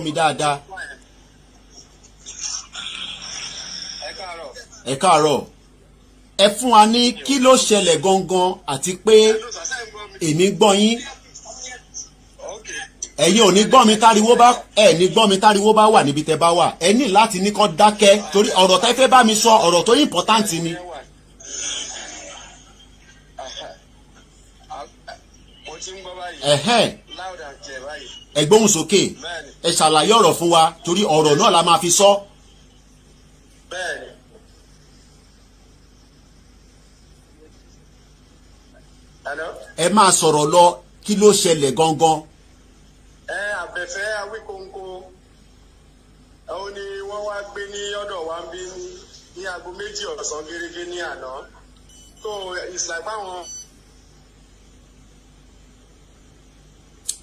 gbọ́ mi dáadáa. Ẹ káàárọ̀. Ẹ fún wa ní kí ló ṣẹlẹ̀ gangan àti pé èmi gbọ́ yín. Ẹ̀yin ò ní gbọ́ mi táriwo bá ẹ̀ ní gbọ́ mi táriwo bá wà níbi tẹ́ bá wà. Ẹ ní láti ní kó dákẹ́ torí ọ̀rọ̀ tẹ́ fẹ́ bá mi sọ ọ̀rọ̀ tó important ni. Ẹ̀hẹ́n, ẹ gbóhùn sókè, ẹ ṣàlàyé ọ̀rọ̀ fún wa torí ọ̀rọ̀ náà la máa fi sọ. Ẹ máa sọ̀rọ̀ lọ, kí ló ṣẹlẹ̀ gangan? Ẹ Àbẹ̀fẹ́ Awíkonko ó ní wọ́n wá gbé ní ọ̀dọ̀ wa ń bí ní aago 2 ọ̀sán gẹ́gẹ́ ní àná. So it's like báwọn.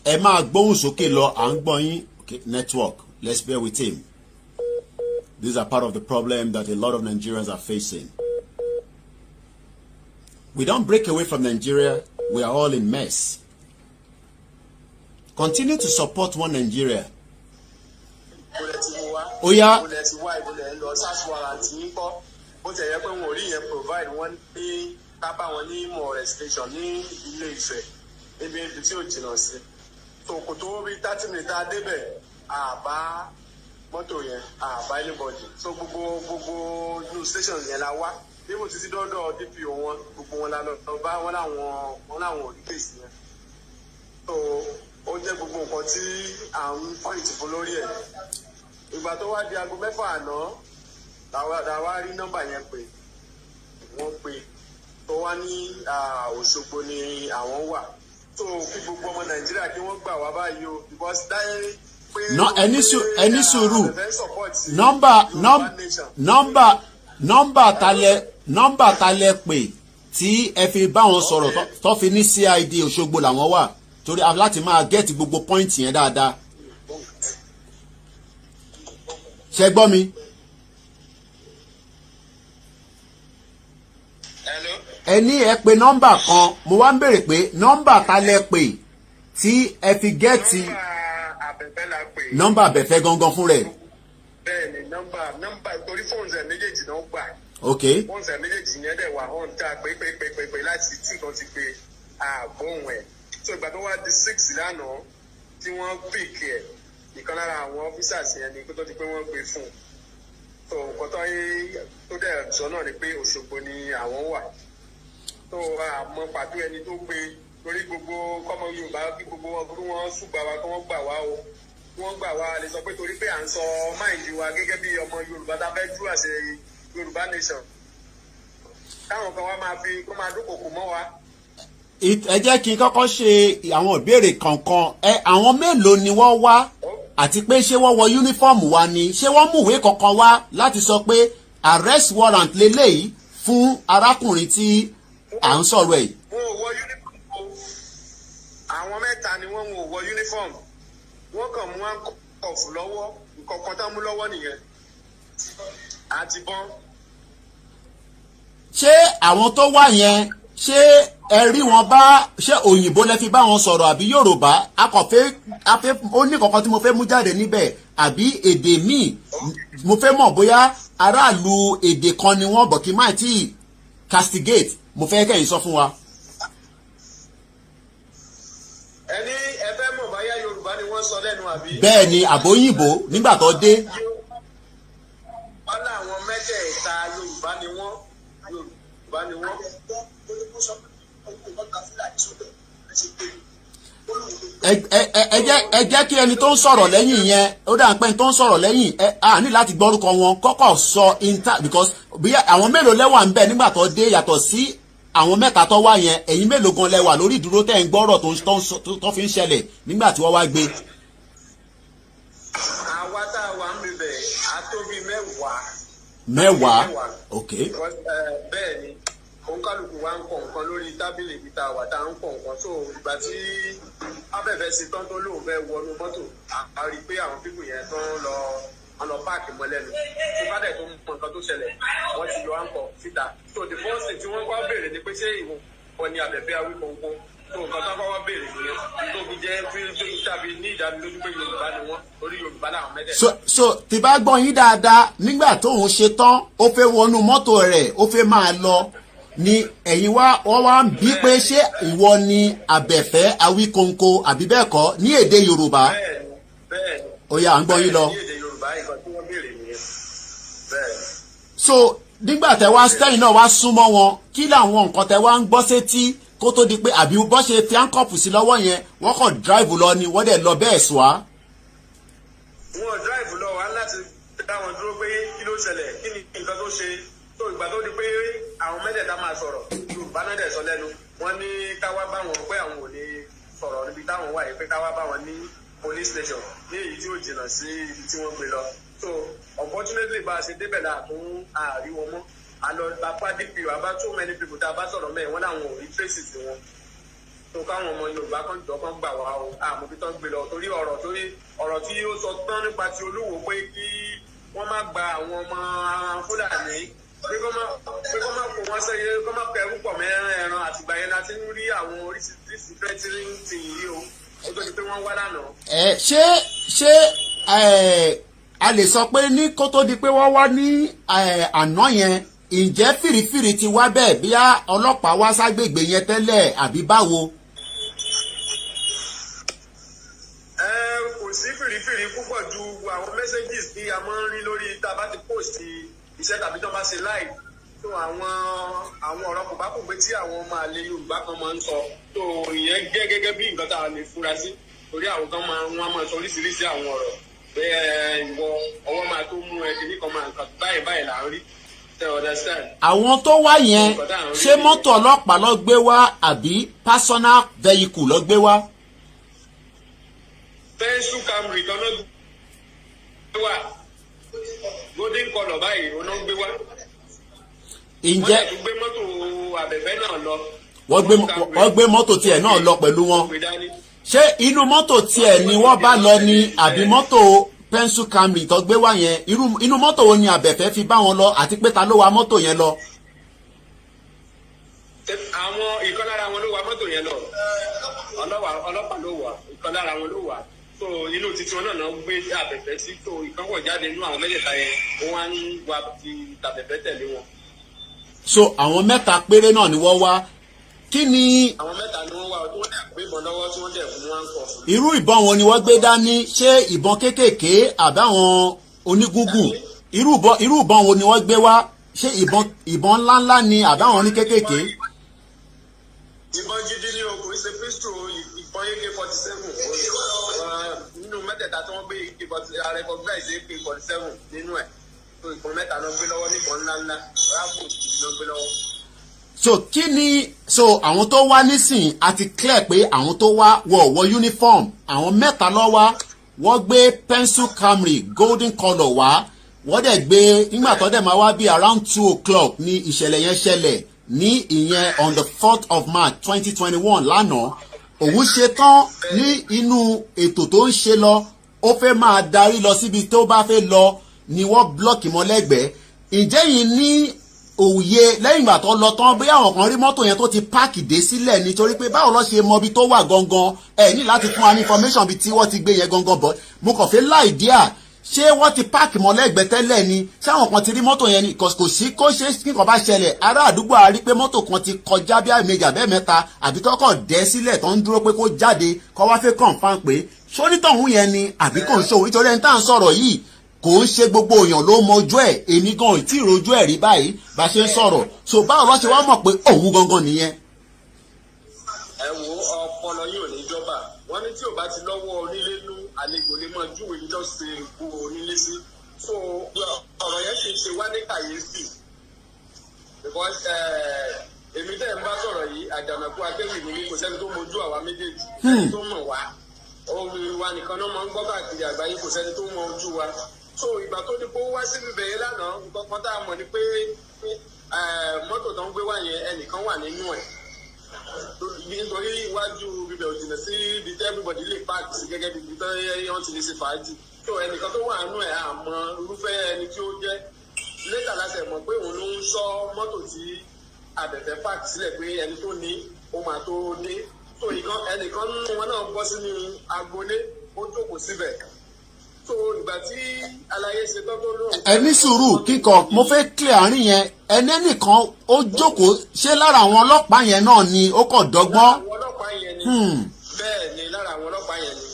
Ẹ máa gbóhùn sókè lọ, à ń gbọ́ yín. Okay, network, let's bear with him. These are part of the problem that a lot of Nigerians are facing. We don't break away from Nigeria, we are all in mess. Continue to support one Nigeria. Oya. Bó ti yẹ pé wọn ò rí yẹn provide wọn ní ká bá wọn ní Mọ̀rẹ̀ station ní Ilé Ifẹ̀ níbi ibi tí ò jìnnà sí. So kò tó bí 30 minutes tá a débẹ̀ àbá mọ́tò yẹn àbá anybody. So gbogbo inú station yẹn la wá. Bí mo ti ti dọ́dọ̀ DPO wọn gbogbo wọn la lọ bá wọn láwọn ò rí kéèsì yẹn. So ó jẹ́ gbogbo nǹkan tí à ń fight fún lórí ẹ̀. Ìgbà tó wá di aago 6 àná làwa rí nọ́mbà yẹn pé wọ́n pè tó wá ní Òṣogbo ni àwọn wà. So kí gbogbo ọmọ Nàìjíríà kí wọ́n gbà wá báyìí o because dáyé pé. Ẹni sùúrù, nọ́mbà talẹ pè tí ẹ fi bá wọn sọ̀rọ̀ tó fi ní CID Òṣogbo làwọn wà torí láti máa gẹ́ẹ̀tì gbogbo pọ́ìntì yẹn dáadáa. Ṣé gbọ́ mi? Ẹ ní ẹ pè nọ́mbà kan, mo wá ń béèrè pé nọ́mbà ta lẹ pè tí ẹ fi gẹ́ẹ̀tì nọ́mbà Àbẹ̀fẹ́ gangan fún rẹ̀. Bẹ́ẹ̀ni, nọ́mbà torí fóònù ẹ̀ méjèèjì náà gbà. Ok. Fóònù ẹ̀ méjèèjì yẹn dẹ̀ wà hàn tá a pé láti tí kan ti pé àgbóhùn ẹ̀. So ìgbà tó wá di 6 lánàá tí wọ́n pìkì ẹ̀ ìkan lára àwọn ọ́fíṣàs yẹn ni kó tó di pé wọ́n gbé fún un. So nǹkan tó dẹ̀ sọ náà ni pé Òṣogbo ni àwọn wà. So àmọ́ pàtó ẹni tó gbé torí gbogbo kọ́mọ Yorùbá kí gbogbo wọn kí wọ́n ṣùgbà wa kí wọ́n gbà wá o. Kí wọ́n gbà wá lè sọ pé torí pé à ń sọ máìndì wa gẹ́gẹ́ bí ọmọ Yorùbá tá a fẹ́ dúró àṣẹ Yorùbá nation. Táwọn kan wá máa fi kó máa dúnkòkò mọ́ wa. Ẹ jẹ́ kí n kọ́kọ́ ṣe àwọn ìbéèrè kankan. Ẹ àwọn mélòó ni wọ́n wá àti pé ṣé wọ́n wọ yúnífọ́ọ̀mù wa ni? Ṣé wọ́n mú ìwé kankan wá láti sọ pé arrest warrant leléyìí fún arákùnrin tí à ń sọ̀rọ̀ ẹ̀? Wọn ò wọ yúnífọ́ọ̀mù o. Àwọn mẹ́ta ni wọ́n ò wọ yúnífọ́ọ̀mù. Wọ́n kàn mú handcuff lọ́wọ́, nǹkan kan tán mú lọ́wọ́ nìyẹn. Àti bọ́n. Ṣé àwọn tó wá yẹn ṣé ẹ rí wọn bá ṣé òyìnbó lẹ fi bá wọn sọ̀rọ̀ àbí Yorùbá? Akọ̀fẹ́ afẹ́ ó ní kankan tí mo fẹ́ mú jáde níbẹ̀ àbí èdè míì mo fẹ́ mọ̀ bóyá aráàlú èdè kan ni wọ́n bọ̀ kí má tí castigate mo fẹ́ kẹ́yìn sọ fún wa. Ẹni ẹ fẹ́ mọ̀ báyá Yorùbá ni wọ́n sọ lẹ́nu àbí? Bẹ́ẹ̀ ni, àbóyìnbó nígbà tó dé. Wọ́n láwọn mẹ́tẹ̀ẹ̀ta Yorùbá ni wọ́n. Yorùbá ni wọ́n. Ẹ jẹ́ kí ẹni tó ń sọ̀rọ̀ lẹ́yìn yẹn ó dà pé ẹni tó ń sọ̀rọ̀ lẹ́yìn ẹ á ní láti gbọ́rúkọ wọn kọ́kọ́ sọ inter because bí àwọn mélòó lẹ́wà ń bẹ̀ nígbà tó dé yàtọ̀ sí àwọn mẹ́ta tó wá yẹn, ẹ̀yin mélòó gan lẹ́wà lórí ìdúró tẹ̀ ń gbọ́rọ̀ tó fi ń ṣẹlẹ̀ nígbà tí wọ́n wá gbé. Àwa tá a wà ń bibẹ̀ a tó bíi mẹ́wàá. Mẹ́wàá, ok. Bẹ́ẹ̀ ni òǹkálùkù wa ń kọ nǹkan lórí tábìlì ibi tá a wà tá a ń kọ nǹkan. So ìgbà tí Abẹ́fẹ́ ṣe tán tó lóun fẹ́ wọnú mọ́tò a rí i pé àwọn pípù yẹn tó ń lọ wọ́n lọ páàkì mọ́ lẹ́nu. Tó bá dẹ̀ tó mọ nǹkan tó ṣẹlẹ̀ wọ́n ti yọ àǹkọ̀ síta. So the first thing tí wọ́n kọ́ béèrè ni pé ṣé ìwọ ni Àbẹ̀fẹ́ Awíkonko. Tó nǹkan tó kọ́kọ́ béèrè nìyẹn tó fi jẹ́ tàbí ní ìdánilójú pé Yorùbá ni wọ́n, torí Yorùbá làwọn mẹ́tẹ̀ẹ̀ta. So tí bá gbọ́ yín dáadáa, nígbà tóun ṣe tán, ó fẹ́ wọnú mọ́tò rẹ̀, ó fẹ́ máa lọ ni ẹ̀yin wá, wọ́n wá ń bí pé ṣé ìwọ ni Àbẹ̀fẹ́ Awíkonko àbí bẹ́ẹ̀ kọ́ ní èdè Yorùbá? Bẹ́ẹ̀. Ó yá, à ń gbọ́ yín lọ. Ní èdè Yorùbá, nǹkan tí wọ́n béèrè nìyẹn, bẹ́ẹ̀. So nígbà tẹ wá stẹ́yìn náà wá súnmọ́ wọn, kí làwọn nǹkan tẹ wá ń gbọ́ sétí kó tó di pé àbí bọ́ ṣe fi handcuff sí lọ́wọ́ yẹn, wọ́n kàn drive lọ ni, wọ́n dẹ̀ lọ bẹ́ẹ̀ sùá? Wọn drive lọ wá láti dá wọn dúró pé kí ló ṣẹlẹ̀, kí ni nǹkan tó ṣe. Tó ìgbà tó di pé àwọn mẹ́tẹ̀ẹ̀ta máa sọ̀rọ̀, Yorùbá náà dẹ̀ sọ lẹ́nu. Wọ́n ní káwá bá wọn, pé àwọn ò lè sọ̀rọ̀ níbi táwọn wà yìí, pé káwá bá wọn ní police station ní èyí tí ó jìnnà sí ibi tí wọ́n gbé lọ. So unfortunately, bá a ṣe débẹ̀ là tún àárí wọn mọ́. A lọ bá DPO, a bá too many people tá a bá sọ̀rọ̀ mẹ́rin, wọ́n làwọn ò rí traces wọn. Tó káwọn ọmọ Yorùbá kan jọ kan gbà wá o, àmọ́ bí tán gbé lọ, torí ọ̀rọ̀ tí ó sọ tán nípa ti Olúwo pé kí wọ́n má gba àwọn ọmọ Fúlàní, pé kó má kó wọn sẹ́yẹ, kó má kẹrù pọ̀ mẹ́rin ẹran. Àtìgbà yẹn la ti ń rí àwọn oríṣiríṣi threatening thing yìí o, ó tó di pé wọ́n wá lánàá. Ẹ ṣé ẹ a lè sọ pé ní kó tó di pé wọ́n wá ní àná yẹn, ǹjẹ́ fìrífìrí ti wá bẹ́ẹ̀, bí ọlọ́pàá wá ságbègbè yẹn tẹ́lẹ̀ àbí báwo? Ẹ kò sí fìrífìrí púpọ̀ ju àwọn messages tí a máa ń rí lórí tá a bá ti post iṣẹ́ tàbí tó bá ṣe live tó àwọn ọ̀rọ̀ kò bá kò gbé tí àwọn ọmọ àlè Yorùbá kan máa ń sọ. Tó ìyẹn jẹ́ gẹ́gẹ́ bí nǹkan tá a lè fura sí, torí àwọn kan máa wọ́n máa sọ oríṣiríṣi àwọn ọ̀rọ̀ pé ẹ ìwọ ọwọ́ máa tó mú ẹ, kìíní kan máa nǹkan báyìí báyìí là ń rí. Ṣe understand? Àwọn tó wá yẹn, ṣé mọ́tò ọlọ́pàá ló gbé wá àbí personal vehicle ló gbé wá? Pencil Camry kan ló gbé wá, golden colour báyìí ó ló gbé wá. Wọ́n Ǹjẹ́ dẹ̀ tún gbé mọ́tò Àbẹ̀fẹ́ náà lọ. Wọ́n gbé mọ́tò tiẹ̀ náà lọ pẹ̀lú wọn? Gbé dání. Ṣé inú mọ́tò tiẹ̀ ni wọ́n bá lọ ni àbí mọ́tò pencil Camry tó gbé wá yẹn? Inú mọ́tò wo ni Àbẹ̀fẹ́ fi bá wọn lọ, àti pé ta ló wa mọ́tò yẹn lọ? Àwọn ìkan lára wọn ló wa mọ́tò yẹn lọ. Ọlọ́pàá ló wà, ìkan lára wọn ló wà. So inú títí wọn náà gbé Àbẹ̀fẹ́ sí. So ìkan wọ̀ jáde nínú àwọn mẹ́tẹ̀ẹ̀ta yẹn, wọ́n wá ń wa ti tàbẹ̀fẹ́ tẹ̀lé wọn. So àwọn mẹ́ta péré náà ni wọ́n wá. Kí ni Àwọn mẹ́ta ni wọ́n wá, tí wọ́n dẹ̀ gbé ìbọn lọ́wọ́, tí wọ́n dẹ̀ fún wọn kọ̀ fún. Irú ìbọn wo ni wọ́n gbé dání? Ṣé ìbọn kéékèèké àbáwọn onígúngùn? Irú ìbọn wo ni wọ́n gbé wá? Ṣé ìbọn ńláńlá ni àbáwọn oníkéékèèké? Ìbọn gidi ni o, kò ṣe pistol, ìbọn AK-47. Nínú mẹ́tẹ̀ẹ̀ta tí wọ́n gbé, AK forty recognize AK-47 nínú ẹ̀. So ìbọn mẹ́ta náà gbé lọ́wọ́, níbọn ńláńlá, rábò náà gbé lọ́wọ́. So kí ni, so àwọn tó wá nísìn, a ti clear pé àwọn tó wá wọ̀ uniform, àwọn mẹ́ta ló wá, wọ́n gbé pencil Camry golden colour wá, wọ́n dẹ̀ gbé nígbà tó dẹ̀ máa wá bí around 2 o'clock ní ìṣẹ̀lẹ̀ yẹn ṣẹlẹ̀ ní ìyẹn on the 4th of March 2021 lánàá. Òun ṣe tán ní inú ètò tó ń ṣe lọ, ó fẹ́ máa darí lọ síbi tó bá fẹ́ lọ ni wọ́n block mọ́ lẹ́gbẹ̀ẹ́. Ǹjẹ́ yìí ní òye lẹ́yìn ìgbà tó lọ tán, bóyá àwọn kan rí mọ́tò yẹn tó ti park dé sílẹ̀, nítorí pé báwo lọ ṣe mọ ibi tó wà gangan? Ẹ ní láti fún wa ní information bí tí wọ́n ti gbé yẹn gangan bọ̀. Mo kàn fẹ́ láì díà, ṣé wọ́n ti park mọ́ lẹ́gbẹ̀ẹ́ tẹ́lẹ̀ ni? Ṣé àwọn kan ti rí mọ́tò yẹn ni? Kò sí kó ṣe kí nǹkan bá ṣẹlẹ̀, ará àdúgbò á rí pé mọ́tò kan ti kọjá bí àìmejì àbẹ́ mẹ́ta àbí tọkọ̀ dẹ́ sílẹ̀ tó ń dúró pé kó jáde, kó wá fẹ́ confirm pé sónítọ̀hún yẹn ni àbí kò ń ṣòwò, nítorí ẹni tá à ń sọ̀rọ̀ yìí, kò ń ṣe gbogbo èèyàn ló mọ ojú ẹ̀. Èmi gan ò tí ì rojú ẹ̀ rí báyìí bá ṣe ń sọ̀rọ̀. So báwo ló ṣe wá mọ̀ pé òun gangan nìyẹn? Ẹ wo, ọpọlọ yóò ní jọba. Wọn ní tí ò bá ti lọ́wọ́ onílé nú, àlejò lè mọ júwe ní tó ṣe kú onílé sí. So ọ̀rọ̀ yẹn ṣe ṣe wá ní kàyéfì, because èmi tẹ́ ń bá sọ̀rọ̀ yìí, Àjànàkú akéwì mi ní, kò sẹ́ni tó mojú àwa méjèèjì, sẹ́ni tó mọ̀ wá. Ohun wa nìkan náà máa ń gbọ́ káàkiri àgbáyé, kò sẹ́ni tó mọ ojú wa. So ìgbà tó ní kó wá síbi bẹ̀yẹ lánàá, nǹkan kan tá a mọ̀ ni pé mọ́tò tó ń gbé wá yẹn, ẹnìkan wà nínú ẹ̀, nítorí iwájú bíbẹ̀ ò jìnnà sí ibi tí everybody lè park sí gẹ́gẹ́ bí ibi tó wọ́n ti lè ṣe fàájì. So ẹnìkan tó wà nínú ẹ̀, àmọ́ irúfẹ́ ẹni tí ó jẹ́. Later láti mọ̀ pé òun ló ń sọ mọ́tò tí Abẹ̀fẹ́ park sílẹ̀, pé ẹni tó ní ó máa tó dé. So ìkan ẹnìkan nínú wọn náà bọ́ sínú agboolé, ó jókòó síbẹ̀. So ìgbà tí aláyé ṣe tán tó lóun. Ẹ ní sùúrù kíkọ, mo fẹ́ clear àárín yẹn. Ẹni nìkan ó jókòó, ṣé lára àwọn ọlọ́pàá yẹn náà ni ó kàn dọ́gbọ́n? Lára àwọn ọlọ́pàá yẹn ni. Bẹ́ẹ̀ ni, lára àwọn ọlọ́pàá yẹn ni,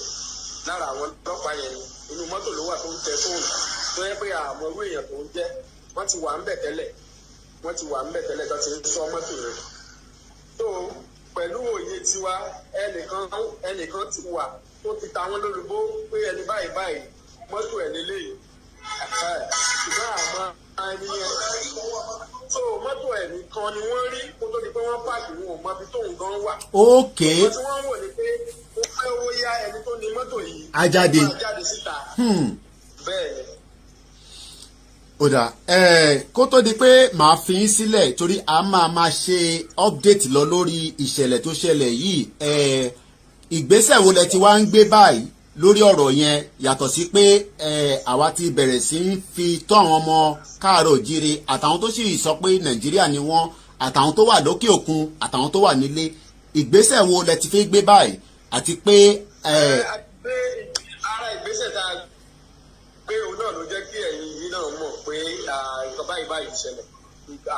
lára àwọn ọlọ́pàá yẹn ni. Inú mọ́tò ló wà tó ń tẹ fóònù, tó yẹ pé àmọ́ irú èèyàn tó ń jẹ́. Wọ́n ti wà ń bẹ̀ tẹ́lẹ̀, wọ́n ti wà ń bẹ̀ tẹ́lẹ̀ tó ti ń sọ mọ́tò yẹn. So pẹ̀lú òye tiwa, ẹnìkan ti wà tó ti ta wọ́n lólobó pé ẹni báyìí báyìí, mọ́tò ẹ̀ lélẹ́yìí, ṣùgbọ́n àmọ́ ẹni yẹn. So mọ́tò ẹ̀ nìkan ni wọ́n rí kó tó di pé wọ́n park. Wọn ò mọ ibi tóun gan wà. Wọ́n tí wọ́n ń wò ní pé ó fẹ́ ó yá, ẹni tó ní mọ́tò yìí Á jáde. máa jáde síta. Bẹ́ẹ̀ ni. Ó dà ẹ, kó tó di pé màá fi yín sílẹ̀, torí a máa máa ṣe update lọ lórí ìṣẹ̀lẹ̀ tó ṣẹlẹ̀ yìí, ẹ ìgbésẹ̀ wo lẹ ti wá ń gbé báyìí lórí ọ̀rọ̀ yẹn, yàtọ̀ sí pé ẹ àwa ti bẹ̀rẹ̀ sí ń fi tó àwọn ọmọ káàárọ̀ òjíire àtàwọn tó sì sọ pé Nàìjíríà ni wọ́n, àtàwọn tó wà lókè òkun, àtàwọn tó wà nílé? Ìgbésẹ̀ wo lẹ ti fi gbé báyìí àti pé ẹ? Pé ara ìgbésẹ̀ tá a gbé, òun náà ló jẹ́ kí ẹ̀yin yìí náà mọ̀ pé nǹkan báyìí báyìí ṣẹlẹ̀.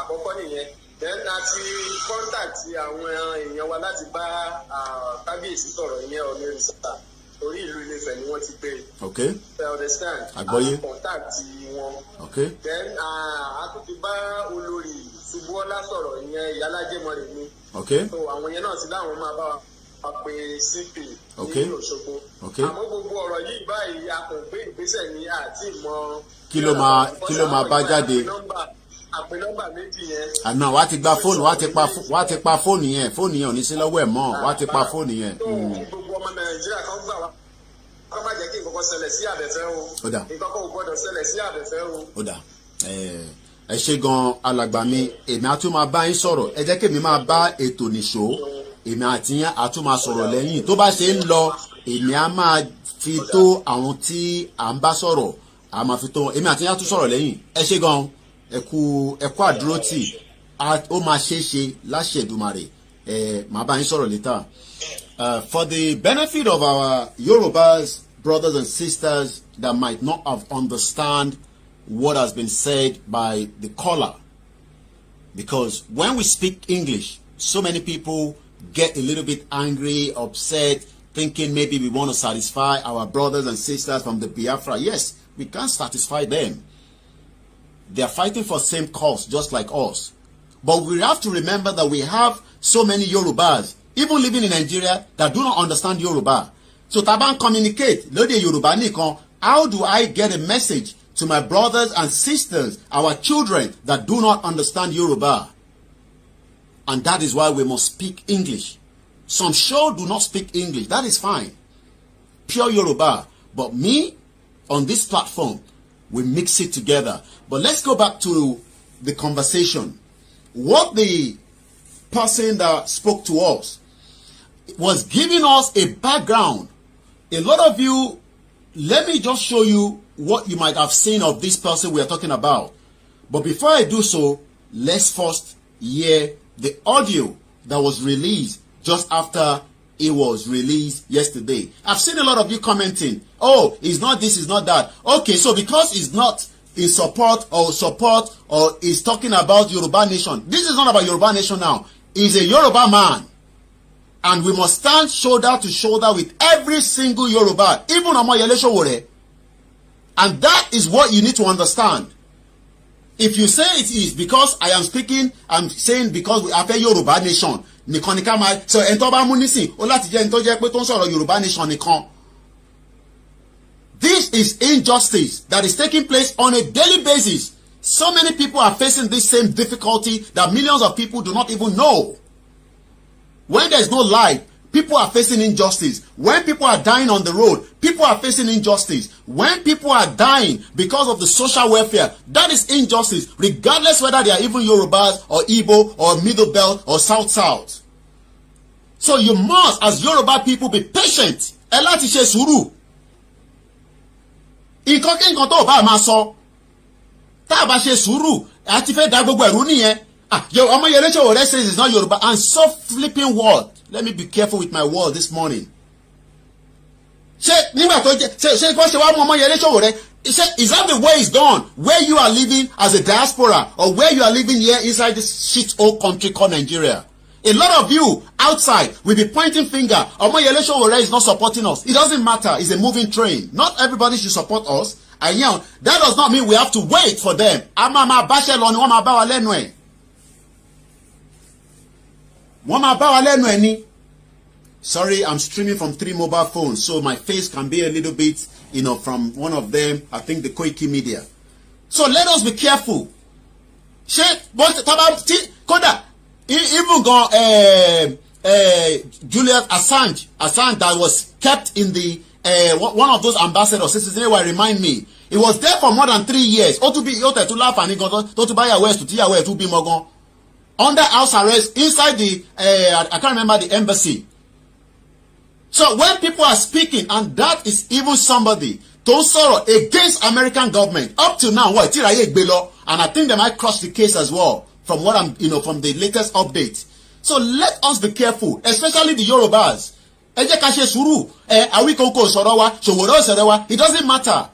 Àkọ́kọ́ nìyẹn. Then a ti contact àwọn èèyàn wa láti bá kábíyèsí sọ̀rọ̀, ìyẹn Ọ̀nìrìsà, torí ìlú Ilé-Ifẹ̀ ni wọ́n ti gbé. You understand? Àgbọ́yé. A contact wọn. Then a tún ti bá olórí Ṣubúọ́lá sọ̀rọ̀, ìyẹn Ìyálájé Mọ́remí. So àwọn yẹn náà ti láwọn máa bá wa pe CP ní Òṣogbo. Àmọ́ gbogbo ọ̀rọ̀ yìí báyìí, a kò gbé ìgbésẹ̀ ní àti ìmọ̀. Kí ló máa bá jáde? Àpè nọ́mbà méjì yẹn. Àná wàá ti gba fóònù, wàá ti pa fóònù yẹn. Fóònù yẹn ò ní sí lọ́wọ́ ẹ̀ mọ́, wàá ti pa fóònù yẹn. Tó kí gbogbo ọmọ Nàìjíríà kan gbà wá kọ́, má jẹ́ kí nǹkan kan ṣẹlẹ̀ sí Àbẹ̀fẹ́ o. Ó dà. Nǹkan kan ò gbọ́dọ̀ ṣẹlẹ̀ sí Àbẹ̀fẹ́ o. Ó dà, ẹ ṣe gan, alàgbà mi. Èmi á tún máa bá yín sọ̀rọ̀. Ẹ jẹ́ kí èmi máa bá ètò nìṣó. Èmi àti yín á tún máa sọ̀rọ̀ lẹ́yìn. Tó bá ṣe ń lọ, èmi á máa fi tó àwọn tí à ń bá sọ̀rọ̀, à máa fi tó wọn. Èmi àti yín á tún sọ̀rọ̀ lẹ́yìn. Ẹ ṣe gan, ẹ kú àdúrótì. Ó máa ṣeé ṣe láṣẹ Èdùmàrè. Ẹ màá bá yín sọ̀rọ̀ later. For the benefit of our Yorubas brothers and sisters that might not have understand what has been said by the caller, because when we speak English, so many people get a little bit angry, upset, thinking maybe we want to satisfy our brothers and sisters from the Biafra. Yes, we can't satisfy them. They are fighting for same cause, just like us. But we have to remember that we have so many Yorubas, even living in Nigeria, that do not understand Yoruba. So tá bá ń communicate lóde Yorùbá nìkan, how do I get a message to my brothers and sisters, our children that do not understand Yoruba? And that is why we must speak English. Some sure do not speak English. That is fine. Pure Yoruba. But me, on this platform, we mix it together. But let's go back to the conversation. What the person that spoke to us was giving us a background. A lot of you, let me just show you what you might have seen of this person we are talking about. But before I do so, let's first hear the audio that was released just after it was released yesterday. I've seen a lot of you commenting, "Oh, it's not this, it's not that." Okay, so because it's not in support or is talking about Yoruba nation. This is not about Yoruba nation now. He's a Yoruba man. And we must stand shoulder to shoulder with every single Yoruba, even Omoyele Sowore. And that is what you need to understand. If you say it is because I am speaking, I'm saying because we have a Yoruba nation nìkan ni ká máa sọ, ẹni tó bá mú nísìn ó láti jẹ́ ẹni tó jẹ́ pé tó ń sọ̀rọ̀ Yorùbá nation nìkan. This is injustice that is taking place on a daily basis. So many people are facing this same difficulty that millions of people do not even know. When there is no light, people are facing injustice. When people are dying on the road, people are facing injustice. When people are dying because of the social welfare, that is injustice, regardless whether they are even Yorubas or Igbo or Middle Belt or South South. So you must, as Yoruba people, be patient. Ẹ láti ṣe sùúrù. Nǹkan kí nǹkan tó o bá máa sọ, tá a bá ṣe sùúrù, a ti fẹ́ da gbogbo ẹ̀rú nìyẹn. Ah, yo, Omoyele Sowore says it's not Yoruba, and so flipping word. Let me be careful with my word this morning. Ṣé nígbà tó jẹ ṣé wọ́n ṣe wá mú Ọmọyẹlé Sowore, ṣé is that the way it's done where you are living as a diaspora or where you are living here inside this shit hole country called Nigeria? A lot of you outside will be pointing finger. Omoyele Sowore is not supporting us. It doesn't matter. It's a moving train. Not everybody should support us. And you know, that does not mean we have to wait for them. A máa máa báṣẹ́ lọ ni, wọ́n máa bá wa lẹ́nu ẹ̀. Wọ́n máa bá wa lẹ́nu ẹ̀ ni. Sorry, I'm streaming from three mobile phones, so my face can be a little bit from one of them. I think the Koiki Media. So let us be careful. Ṣé bó tábà tí kódà even gan Julian Assange that was kept in the one of those ambassadors, Citizen AY, remind me, he was there for more than 3 years. Ó tún bí, ó tẹ̀ tún láǹfààní gan tó tún bá yàwó ẹ̀ sùn, tíyàwó ẹ̀ tún bímọ gan under house arrest inside the I can't remember the embassy. So when people are speaking, and that is even somebody tó ń sọ̀rọ̀ against American government, up to now, wọ́n ti ráyè gbé lọ, and I think they might cross the case as well from what I'm you know from the latest update. So let us be careful, especially the Yorubas. Ẹ jẹ́ ká ṣe sùúrù. Ẹ Awíkonko sọ̀rọ̀ wa, Sowore sọ̀rọ̀ wa, it doesn't matter.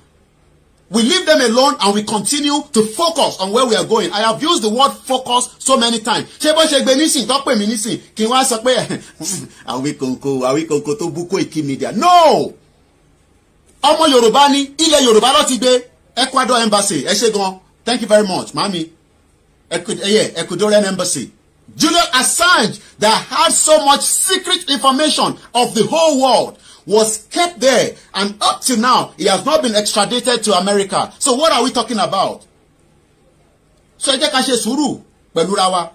We leave them alone and we continue to focus on where we are going. I have used the word "focus" so many times. Ṣé bó ṣe gbé nísìn tó pè mí nísìn kí n wá sọ pé Awíkonko, Awíkonko tó bú Koiki Media? No! Ọmọ Yorùbá ní ilẹ̀ Yorùbá ló ti gbé Ecuador embassy. Ẹ ṣé gan. Thank you very much, mami. Yeah, Ecuadorian embassy. Julian Assange, that had so much secret information of the whole world, was kept there, and up to now he has not been extradited to America. So what are we talking about? So ẹ jẹ́ ká ṣe sùúrù pẹ̀lú ra wa.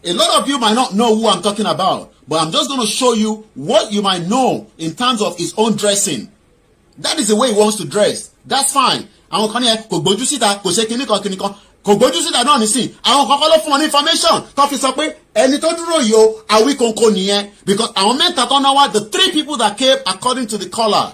A lot of you might not know who I'm talking about, but I'm just going to show you what you might know in terms of his own dressing. That is the way he wants to dress. That's fine. Àwọn kan ní ẹ kò gbójú síta, kò ṣe kinní kan kinní kan, kò gbójú síta náà nísìn. Àwọn kan kọ́ ló fún wọn ní information tó fi sọ pé ẹni tó dúró yìí o, Awíkonko nìyẹn, because àwọn mẹ́ta tó náà wá, the three people that came, according to the caller,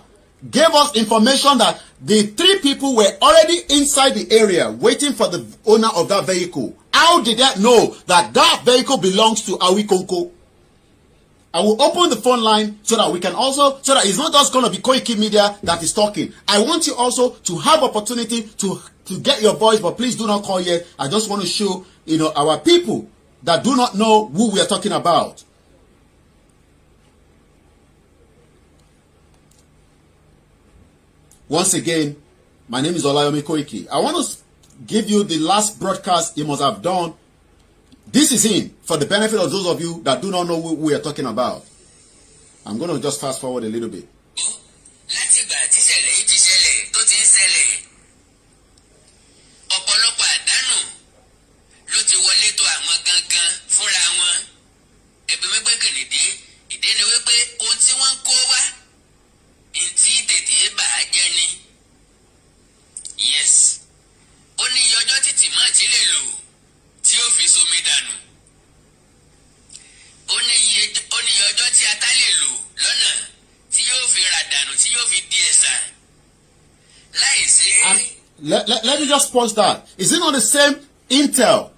gave us information that the three people were already inside the area waiting for the owner of that vehicle. How did they know that that vehicle belongs to Awikonko? I will open the phone line so that we can also, so that it's not just going to be Koiki Media that is talking. I want you also to have opportunity to get your voice, but please do not call yet. I just want to show our people that do not know who we are talking about. Once again, my name is Olayomi Koiki. I want to give you the last broadcast he must have done. This is him, for the benefit of those of you that do not know who we are talking about. I'm going to just fast forward a little bit. Látìgbà tíṣẹ̀lẹ̀ yìí ti ṣẹlẹ̀ tó ti ń ṣẹlẹ̀, ọ̀pọ̀lọpọ̀ àdánù ló ti wọlé tó àwọn gangan fúnra wọn. Ẹbí wípé kìnìdí ìdí ni wípé ohun tí wọ́n ń kó wá ntí tètè bà á jẹ́ ni. Yes, ó ní iye ọjọ́ títì máa ti lè lò tí ó fi somi dànù. Ó ní iye ọjọ́ tí ata lè lò lọ́nà tí yóò fi rà dànù, tí yóò fi di ẹ̀sà láì sí. And let me just pause that. Is it not the same intel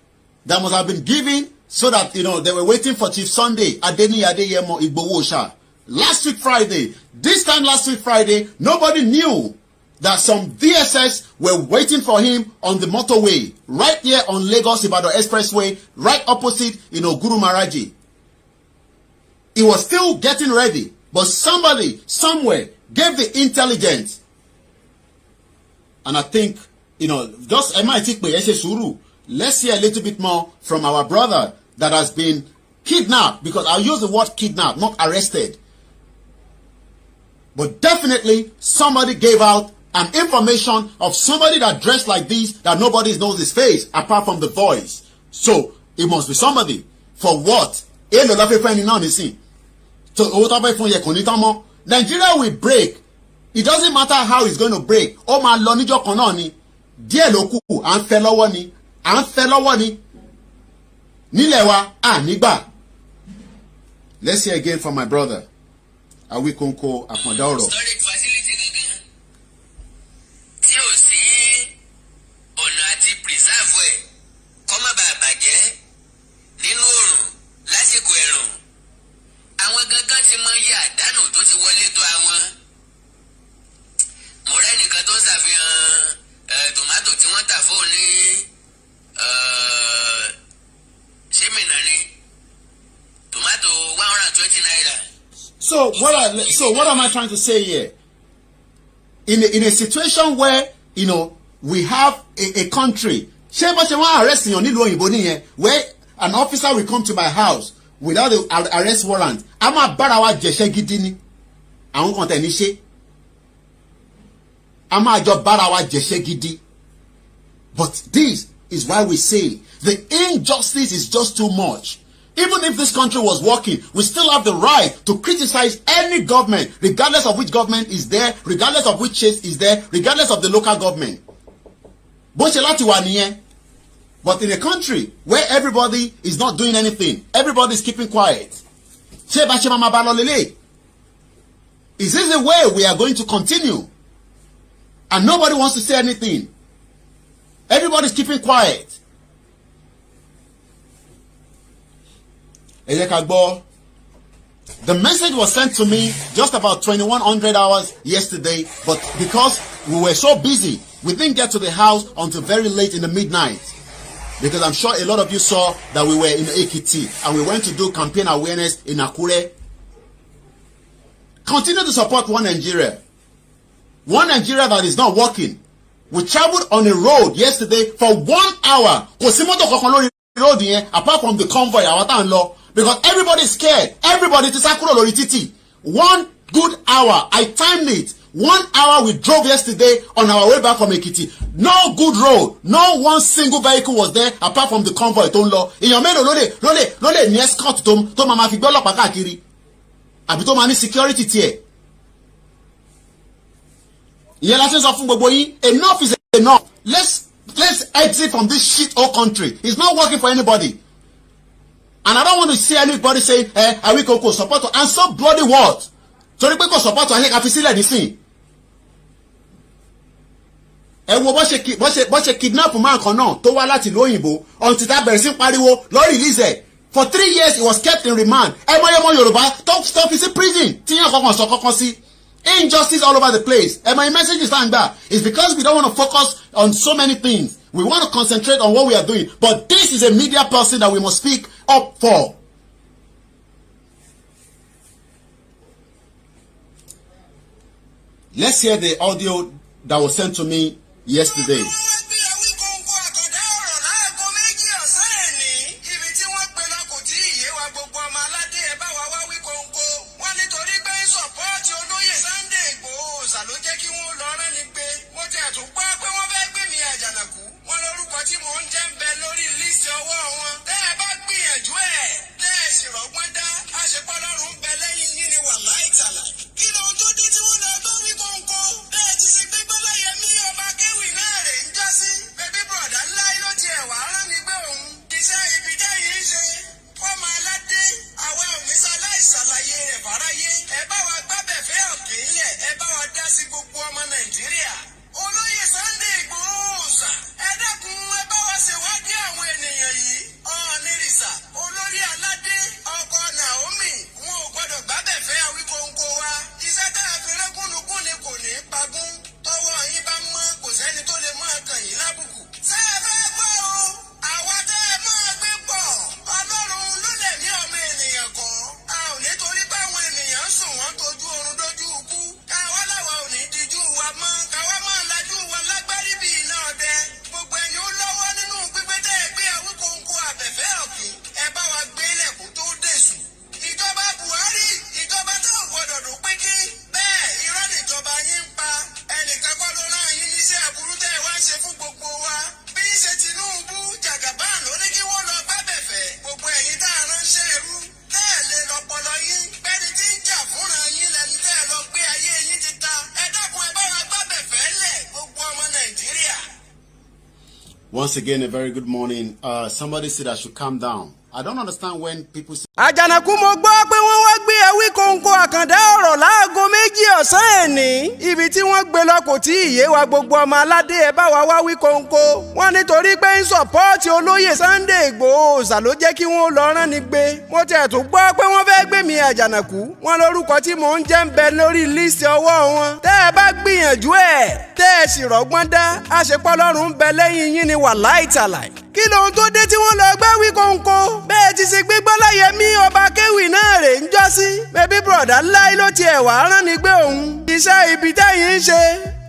that must have been given so that they were waiting for Chief Sunday Adeniyi Adeyemo Igboho Oòṣà last week Friday? This time last week Friday, nobody knew that some DSS were waiting for him on the motorway right here on Lagos Ibadan Expressway, right opposite Guru Maraji. He was still getting ready, but somebody somewhere gave the intelligence. And I think, just MIT pé ẹ ṣe sùúrù. Let's hear a little bit more from our brother that has been kidnapped, because I'll use the word "kidnapped", not "arrested". But definitely somebody gave out an information of somebody that dressed like this, that nobody knows his face apart from the voice. So it must be somebody. For what? Èló la fẹ́ fẹ́ ni náà nísìn? So owó tó fẹ́ fún yẹ kò ní tán mọ́. Nigeria will break. It doesn't matter how it's going to break. Ó máa lọ níjọ́ kan náà ni. Díẹ̀ ló kù, à ń fẹ́ lọ́wọ́ ni. À ń fẹ́ lọ́wọ́ ni. Nílẹ̀ wa, à nígbà. Let's hear again from my brother, Awikonko Àkàndá Ọ̀rọ̀. Storage facility gangan tí ò sí ọ̀nà àti preserve ẹ̀ kó má bàa bàjẹ́. wọ́n tà fóun ní sẹ́mìnà ni tòmátò ₦120. So what am I trying to say here? In a situation where we have a country, ṣé bó ṣe wọ́n arrest èèyàn nílùú òyìnbó nìyẹn, where an officer will come to my house without the arrest warrant, a máa bára wa jẹ̀ṣẹ́ gidi ni. Àwọn kan tẹ̀ ní ṣe, a máa jọ bára wa jẹ̀ṣẹ́ gidi. But this is why we say the injustice is just too much. Even if this country was working, we still have the right to criticize any government, regardless of which government is there, regardless of which state is there, regardless of the local government. Bó ṣe láti wà nìyẹn. But in a country where everybody is not doing anything, everybody is keeping quiet, ṣé bá ṣe máa ma bá lọ lélẹ̀? Is this the way we are going to continue? And nobody wants to say anything. Everybody is keeping quiet. Ẹ jẹ́ ká gbọ́. The message was sent to me just about 2100 hours yesterday, but because we were so busy, we didn't get to the house until very late in the midnight. Because I'm sure a lot of you saw that we were in Ekiti and we went to do campaign awareness in Akure. Continue to support One Nigeria. One Nigeria that is not working. We traveled on a road yesterday for one hour. Kò sí mọ́tò kankan lórí road yẹn apart from the convoy àwọn tá à ń lọ, because everybody is scared. Everybody ti sá kúrò lórí títì. One good hour, I timed it. One hour we drove yesterday on our way back from Ekiti. No good road. No one single vehicle was there apart from the convoy tó ń lọ. Èèyàn mélòó ló lè ní escort tó máa ma fi gbé ọlọ́pàá káàkiri, àbí tó máa ní security tiẹ̀? Ìyẹn la ṣe ń sọ fún gbogbo yín, enough is enough. Let's exit from this shit hole country. It's not working for anybody. And I don't want to see anybody say, "Eh, Awikoko support," and so bloody what? Torí pé kò support ayé ká fi sílẹ̀ nísìn. Ẹ wo bó ṣe kidnap man kan náà tó wá láti ìlú òyìnbó, until tá bẹ̀rẹ̀ sí pariwo lọ release ẹ̀. For 3 years he was kept in remand. Ẹ mọ̀ ọmọ Yorùbá tó fi sí prison tí yẹn kankan sọ kankan sí. Injustice all over the place. And my message is that is because we don't want to focus on so many things. We want to concentrate on what we are doing. But this is a media person that we must speak up for. Let's hear the audio that was sent to me yesterday. Wọ́n gbé Awíkonko àkàndá ọ̀rọ̀ láago 2 ọ̀sán ẹ̀ní. Ibi tí wọ́n pe lọ kò tí ì yé wa. Gbogbo ọmọ aládé, ẹ bá wa wá Wíkonko. Wọ́n nítorí pé ń support olóyè Sunday Ìgbòho Òòṣà ló jẹ́ kí wọ́n lọ rán ni gbé. Mo ti ẹ̀tún gbọ́ pé wọ́n fẹ́ gbé mi Àjànàkú. Wọ́n lórúkọ tí mò ń jẹ́ ń bẹ lórí list ọwọ́ wọn. Tẹ́ ẹ bá gbìyànjú ẹ̀, tẹ́ ẹ sì rọ́gbọ́n dá, àṣepọ́lọ́run ń bẹ lẹ́yìn yín ni, wàláì tàlà. Kí lóhun tó dé tí wọ́n lọ gbọ́ Wíkonko? Bẹ́ẹ̀ ti ṣe gbégbé láyẹmí ọba kéwì náà rè ń já sí. Bébí bọ̀dá ńlá ló tiẹ̀ wá rán mi gbé òun. Iṣẹ́ ibi tẹ́yìn ń ṣe fọ́mọ aládé, àwa ò ní sáláì ṣàlàyé rẹ̀ fáráyé. Ẹ bá wa gbábẹ̀fẹ́ ọ̀kì ńlẹ̀, ẹ bá wa dá sí gbogbo ọmọ Nàìjíríà. Olóyè Sunday Ìgbòho Òòṣà, ẹ dákun, ẹ bá wa ṣèwádìí àwọn ènìyàn yìí. Ọ̀ọ́nìrìsà, olórí aládé, ọkọ Naomi, wọn ò gbọdọ̀ gbábẹ̀fẹ́ Awíkonko wa. Iṣẹ́ tá a fi rẹ́gúnlùkún ni kò ní í pagún. Tọwọ́ yín bá mọ́, kò sẹ́ni tó lè máa kàn yín lábùkù. Ṣé ẹ fẹ́ gbọ́ o? Àwa tẹ́ ẹ máa gbé pọ̀, Ọlọ́run ló lè ní ọmọ ènìyàn kan. A ò ní torí báwọn ènìyàn sùn wọ́n tójú oorun dójú ikú. Káwa láwa ò ní díjú wa mọ́. Káwa máa lajú wa lágbárí bíi iná ọdẹ. Gbogbo ẹni ó lọ́wọ́ nínú gbígbé tẹ́ ẹ gbé Awíkonko àbẹ̀fẹ́ ọ̀kìn, ẹ bá wa gbé ilẹ̀kùn tó dèṣù. Ìjọba Buhari, ìjọba tó ò gbọdọ̀ dùn pínkín. Bẹ́ẹ̀ irọ́ níjọba yín ń pa. Ẹnìkan kọ́ ló rán yín níṣẹ́ aburú tẹ́ ẹ wá ń ṣe fún gbogbo wa. Bí í ṣe Tinubu Jagaban ló ní kí wọ́n lọ gbábẹ̀fẹ́. Gbogbo ẹ̀yin tá a ránṣẹ́ ẹrú tẹ́ ẹ lè lọ́pọlọ yín. Bẹ́ẹ̀ni tí ń jà fúnra yín lẹni tẹ́ ẹ lọ gbé ayé yín ti ta. Ẹ dákun, ẹ bá wa gbábẹ̀fẹ́ lẹ̀, gbogbo ọmọ Nàìjíríà. Once again, a very good morning. Somebody said I should calm down. I don't understand when people say Àjànàkú, mo gbọ́ pé wọ́n wá gbé. Awíkóńkó àkàndá ọ̀rọ̀ láago 2 ọ̀sán ẹ̀ní. Ibi tí wọ́n gbé lọ kò tí ì yé wa. Gbogbo ọmọ aládé, ẹ bá wa wá Wíkóńkó. Wọ́n nítorí pé ń support olóyè Sunday Ìgbòho Òòṣà ló jẹ́ kí wọ́n lọ rán ni gbé. Mo tiẹ̀ tún gbọ́ pé wọ́n fẹ́ gbé mi Àjànàkú. Wọ́n lórúkọ tí mò ń jẹ́ ń bẹ lórí list ọwọ́ wọn. Tẹ́ ẹ bá gbìyànjú ẹ̀, tẹ́ ẹ sì rọ́gbọ́n dá, àṣepọ́lọ́run ń bẹ lẹ́yìn yín ni, wàláì tàláì. Kí lóhun tó dé tí wọ́n lọ gbá Wíkóńkó? Bẹ́ẹ̀ ti ṣe gbé Gbọ́láyẹmí ọba kéwì náà rè ń jọ́sí. Bẹ́bí bùrọ̀dá láì ló tiẹ̀ wá rán ni gbé òun. Iṣẹ́ ibi tẹ́yìn ń ṣe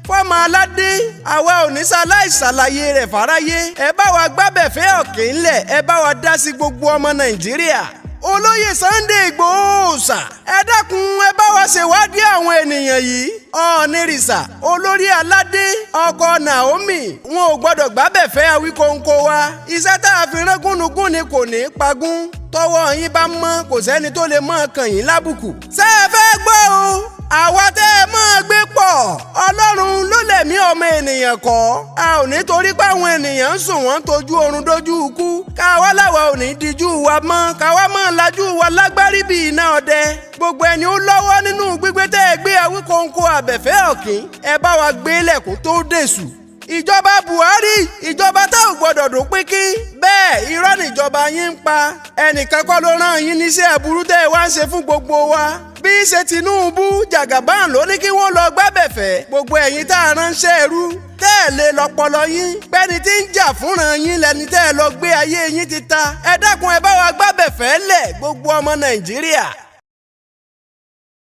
fọ́mọ aládé, àwa ò ní ṣaláì ṣàlàyé rẹ̀ fáráyé. Ẹ bá wa gbábẹ̀fẹ́ ọ̀kìn ńlẹ̀, ẹ bá wa dá sí gbogbo ọmọ Nàìjíríà. Olóyè Sunday Ìgbòho Òòṣà, ẹ dákun, ẹ bá wa ṣèwádìí àwọn ènìyàn yìí. Ọ̀ọ́nìrìsà olórí aládé ọkọ Naomi, wọn ò gbọ́dọ̀ gbábẹ̀fẹ́ Awíkóńkó wa. Iṣẹ́ tá a fi rán gúnugún ni kò ní í pagún. Tọwọ́ yín bá mọ́, kò sẹ́ni tó lè mọ́ kàn yín lábùkù. Ṣé ẹ fẹ́ gbọ́ o? Àwa tẹ́ ẹ máa gbé pọ̀, Ọlọ́run ló lẹ̀mí ọmọ ènìyàn kọ́. A ò ní torí pé àwọn ènìyàn ń sùn, wọ́n tójú oorun dójú ikú, káwa láwa ò ní díjú wa mọ́, káwa máa lajú wa lágbárí bíi iná ọdẹ. Gbogbo ẹni ó lọ́wọ́ nínú gbígbé tẹ́ ẹ gbé Awíkóńkó àbẹ̀fẹ́ ọ̀kín, ẹ bá wa gbé lẹ̀kún tó dèṣù. Ìjọba Buhari, ìjọba tá ò gbọdọ̀ dùn pínkí bẹ́ẹ̀, irọ́ níjọba yín ń pa. Ẹnìkan kọ́ ló rán yín níṣẹ́ aburú tẹ́ ẹ wá ń ṣe fún gbogbo wa. Bí ṣe Tinubu Jagaban ló ní kí wọ́n lọ gbábẹ̀fẹ́. Gbogbo ẹ̀yin tá a ránṣẹ́ ẹrú tẹ́ ẹ lè lọ́pọlọ yín pẹ́ni tí ń jà fúnra yín lẹni tẹ́ ẹ lọ gbé, ayé yín ti ta. Ẹ dákun, ẹ bá wa gbábẹ̀fẹ́ lẹ̀, gbogbo ọmọ Nàìjíríà.